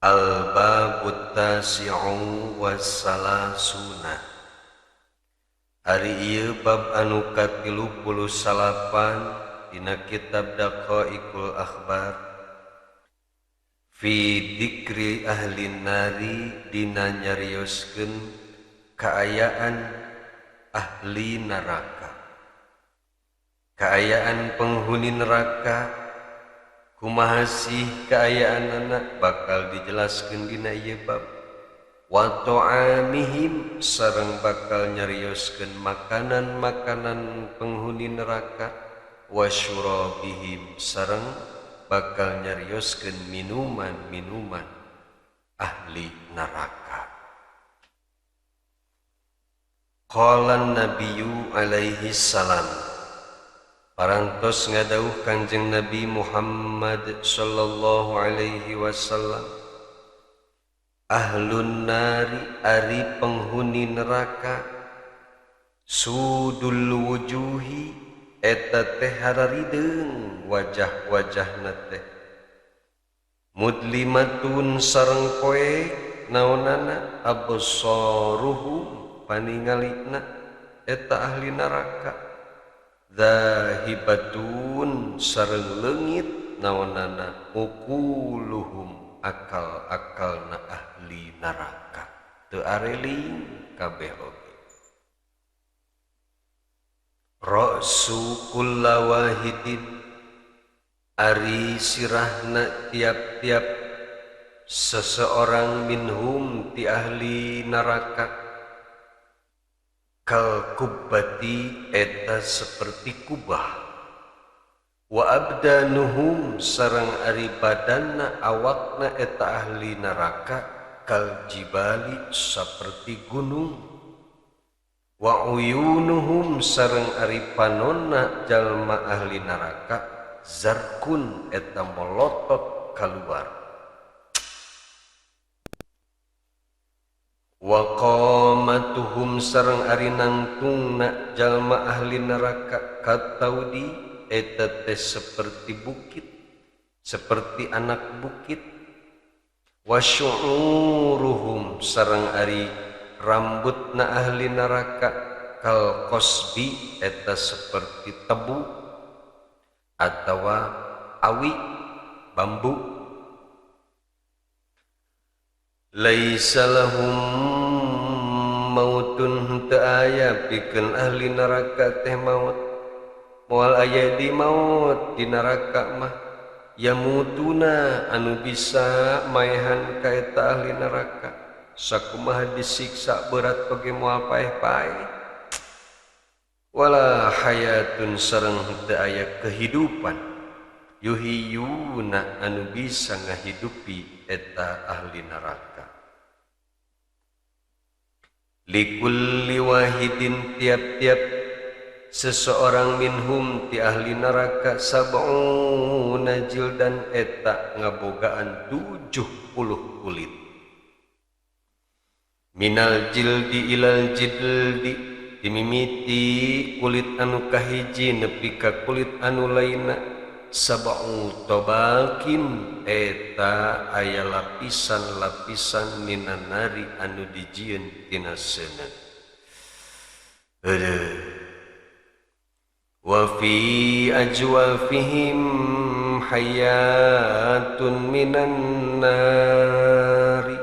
Al-babut tasi'u wassalasuna. Ari ieu bab anu ka-39 dina kitab Daqaiqul Akhbar. Fi dikri ahli nari dina nyarioskeun kaayaan ahli neraka. Kaayaan penghuni neraka kumaha sih kaayaanana bakal dijelaskeun dina ieu bab. Wa ta'amihim sareng bakal nyarioskeun makanan-makanan penghuni neraka, wa syurabihim sareng bakal nyarioskeun minuman-minuman ahli neraka. Qala Nabiyyu alaihi salam, parantos ngadauh Kanjeng Nabi Muhammad sallallahu alaihi wasallam, ahlun nari ari penghuni neraka sudul wujuhi eta teh hararideung wajah-wajahna teh, mudlimatun sareng poek naonana absaruhum paningalina eta ahli neraka, zahibatun sareng leungit naonana uquluhum akal-akalna ahli neraka teu areling kabeh oge. Ra'su kulla wahidin ari sirahna tiap-tiap seseorang minhum ti ahli neraka kal kubbati eta seperti kubah, wa abdanuhum sareng ari badanna awakna eta ahli neraka kal jibali seperti gunung, wa uyunuhum sareng ari panonna jalma ahli neraka zarkun eta molotot kaluar, wa qamatuhum sareng ari nangtungna jalma ahli neraka kataudi eta teh seperti bukit, seperti anak bukit, wa syu'uruhum sareng ari rambutna ahli neraka kal qasbi eta seperti tebu atawa awi bambu. Laisa lahum mautun teu aya pikeun ahli neraka teh maut, moal aya di maut di neraka mah, yamutuna anu bisa maehan ka eta ahli neraka sakumaha disiksa berat oge moal paeh-paeh, wala hayatun sareng teu aya kehidupan yuhiyuna anu bisa ngahidupi eta ahli neraka. Likulli wahidin tiap-tiap seseorang minhum ti ahli neraka sab'una jildan eta ngabogaan 70 kulit, minal jildi ilal jildi dimimiti kulit anu kahiji nepi ka kulit anu lainna sab'u tabakin eta aya lapisan-lapisan minan nari anu dijieun tina seuneu. Wa fi ajwafihim hayatun minan nari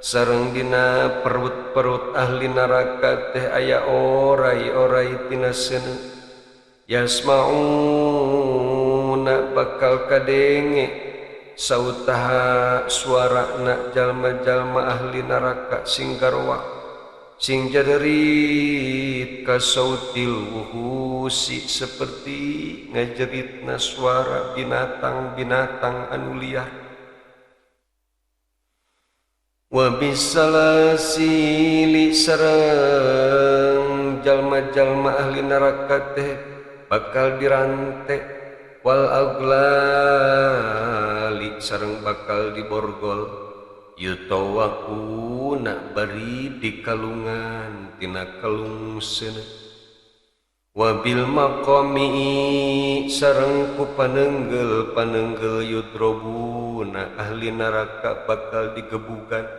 sareng dina perut-perut ahli neraka teh aya orai-orai tina seuneu, yasma'una bakal kadenge sautaha suarana jalma-jalma ahli neraka sing garwak sing jaderit kasautil wuhusi seperti ngajeritna suara binatang-binatang anu liar, wa bisalasili sareng jalma-jalma ahli neraka teh bakal dirante, wal aglali sareng bakal diborgol, yutawakuna bari di kalungan tina kalung seuneu, Wabil maqami sareng ku panenggel panenggel yudrobuna ahli neraka bakal digebukan.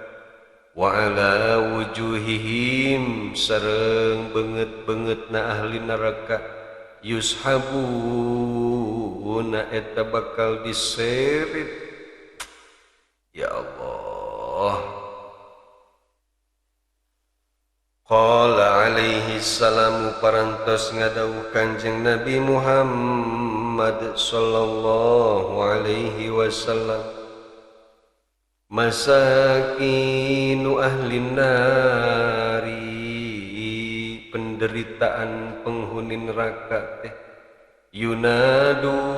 Wa ala wujuhihim sareng beungeut-beungeutna ahli neraka yushabuna eta bakal diseret. Ya Allah. Qala alaihi salamu parantos ngadawuh Kanjeng Nabi Muhammad sallallahu alaihi wasallam, masakinu ahli nari, penderitaan penghuni neraka teh yunaduna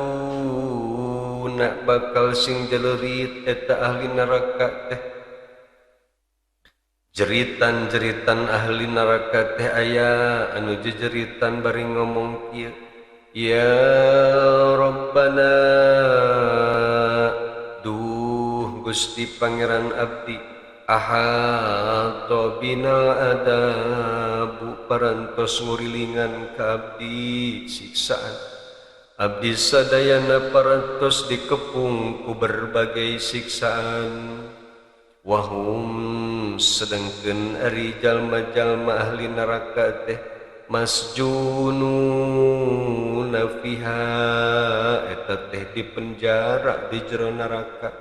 bakal sing jelerit eta ahli neraka teh. Jeritan-jeritan ahli neraka teh aya anu jejeritan bari ngomong kieu, ya Rabbana, duh Gusti Pangeran abdi, ahata binal adabu parantos ngurilingan ka abdi siksaan. Abdi sadayana parantos dikepung ku berbagai siksaan. Wahum sedangkeun ari jalma-jalma ahli neraka teh masjununa fiha eta teh di penjara di jero neraka,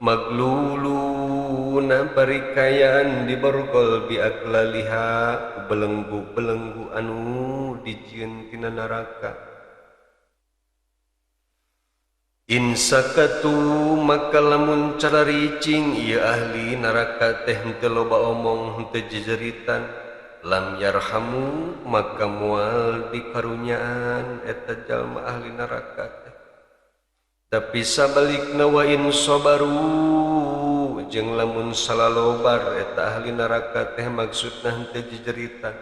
magluluna bari kayaan diborgol bi aklaliha belenggu-belenggu anu dijieun tina neraka. Insakatu maka lamun cararicing ieu ahli neraka teh henteu loba omong henteu jejeritan, lam yarhamu maka moal dikarunyaan eta jalma ahli neraka teh. Tapi sabalikna wa in sabaru jeung lamun salalobar eta ahli neraka teh maksudna henteu jejeritan,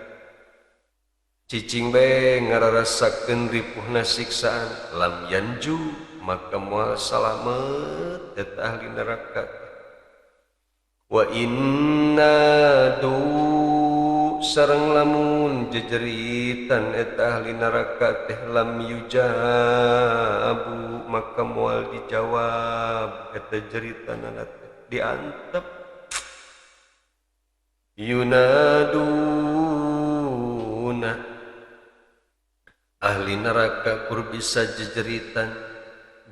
cicing bae ngararasakeun ripuhna siksaan, lam yanju maka moal salamet eta ahli neraka. Wa inna du sareng lamun jejeritan eta ahli neraka teh lam yujabu maka moal dijawab eta jeritanana teh diantep. Yunaduna ahli neraka kur bisa jejeritan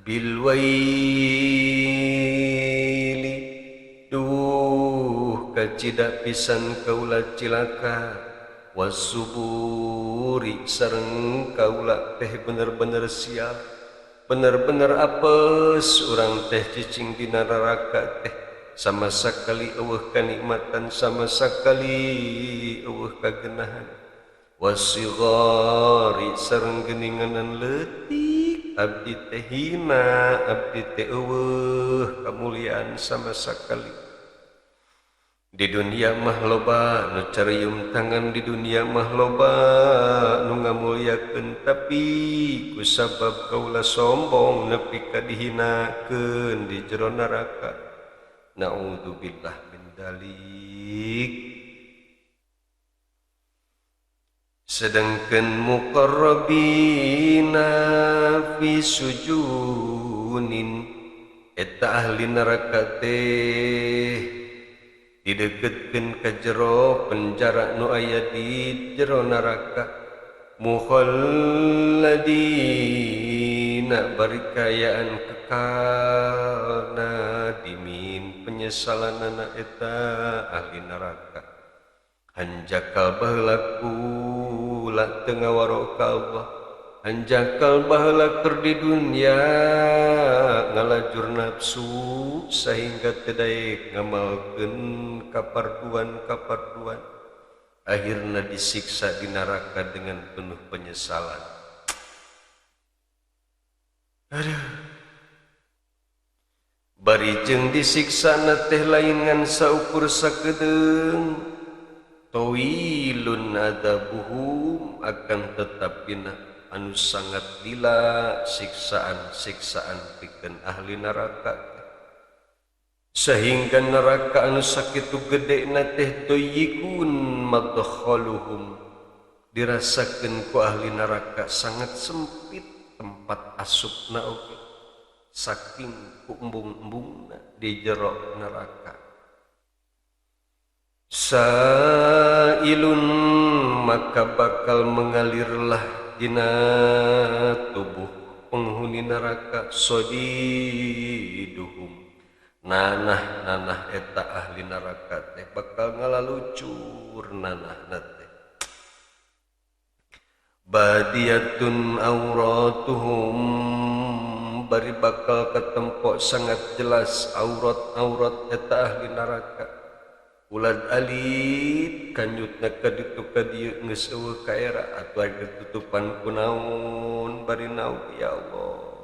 bilwaili, duh kacida pisan kaula cilaka, wasuburi sareng kaula teh bener-bener sial, bener-bener apes urang teh cicing dina neraka teh sama sakali eueuh kanikmatan, sama sakali eueuh kagenahan. Wasigari sareng geuninganan leutik abdi teh hina, abdi teh eueuh kamuliaan sama sakali. Di dunia mah loba nu carium tangan, di dunia mah loba nu ngamulyakeun, tapi ku sabab kaula sombong nepi ka dihinakeun di jero neraka. Naudzubillah min dzalik. Sedangkan muqarrabina fi sujunin eta ahli neraka teh dideketkeun ka jero penjara nu aya di jero neraka, mukhalladina bari kayaan kekal nadimin penyesalanana eta ahli neraka. Hanjakal baheula kula teu ngawaro ka Allah, hanjakal baheula keur di dunya ngalajur nafsu sehingga teu daek ngamalkeun kaparduan-kaparduan, akhirna disiksa di neraka dengan penuh penyesalan. Aduh. Bari jeung disiksana teh lain ngan saukur sakedeung, tawilun adabuhum akan tetapina anu sangat lila siksaan-siksaan pikeun ahli neraka, sehingga neraka anu sakitu gedena teh doyikun madkhaluhum Dirasakeun ku ahli neraka sangat sempit tempat asupna oge, saking ku embung-embungna di jero neraka. Sailun maka bakal mengalirlah dina tubuh penghuni neraka sodiduhum nanah-nanah eta ahli neraka teh bakal ngalalucur nanahna teh. Badiyatun auratuhum bari bakal ketempok sangat jelas aurat-aurat eta ahli neraka. Ulad alit kanyutna ka ditu ka dieu geus eueuh kaera atuh ditutupan ku naon bari naon ya Allah.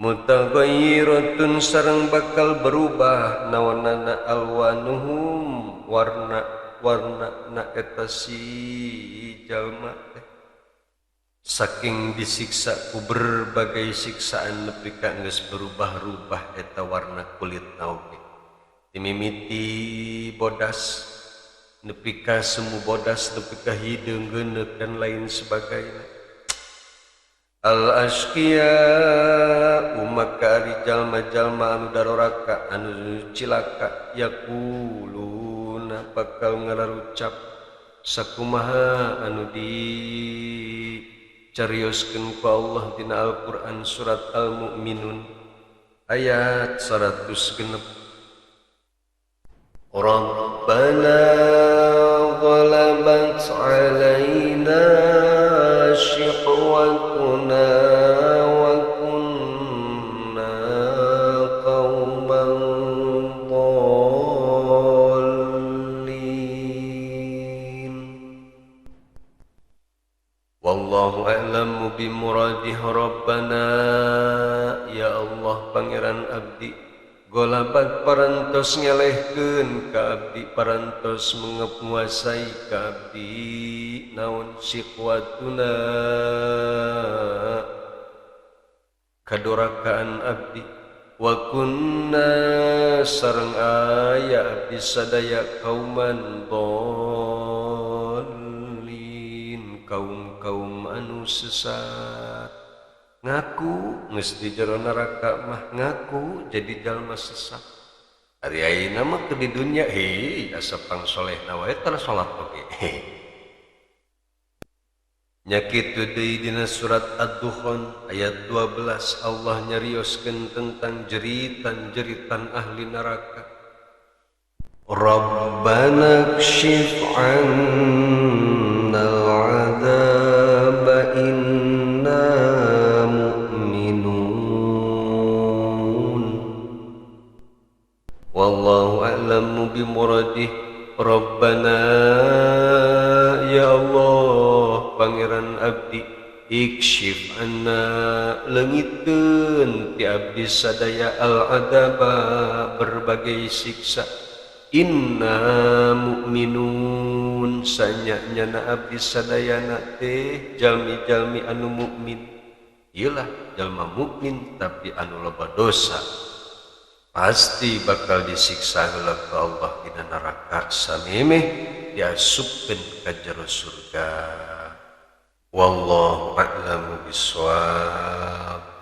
Mutaghayyiratun sareng bakal berubah naonana alwanuhum warna warna na eta si jalma teh. Saking disiksa ku berbagai siksaan nepi ka geus berubah-rubah eta warna kulit oge. Dimimiti bodas nepi ka semu bodas nepi ka hideung geuneuk dan lain sebagainya. Al asqiya maka ari jalma-jalma anu daroraka anu cilaka yaquluna bakal ngalarucap sakumaha anu dicarioskeun ku Allah dina Al-Qur'an surat Al-Mu'minun ayat 106. Rabbana ghalabat alaina shiqwatuna wa kunna qauman dhallin. Wallahu a'lamu bimuradih. Rabbana ya Allah pangeran abdi golabat parantos ngelehkeun ka abdi parantos menguasai ka abdi naon siqwatuna kadorakaan abdi wa kunna sareng aya abdi sadaya kauman dhalin kaum-kaum anu sesat. Ngaku geus di jero neraka mah ngaku jadi jalma sesat. Ari ayeuna mah keur di dunya hei asa pangsolehna wae tara salat oge. Nya kitu deui dina surat Ad-Dukhan ayat 12 Allah nyarioskeun tentang jeritan-jeritan ahli neraka. Rabbana kshif 'anna al-'adzaba inna wallahu a'lamu bimuradih. Rabbana ya Allah pangeran abdi ikshif anna leungiteun ti abdi sadaya al-adzaba berbagai siksa inna mu'minun sanya-nyana abdi sadayana teh jalmi-jalmi anu mukmin. Iyalah jalma mukmin tapi anu loba dosa pasti bakal disiksa heula ku Allah dina neraka samemeh diasupkeun ka jero surga. Wallahu a'lamu bissawab.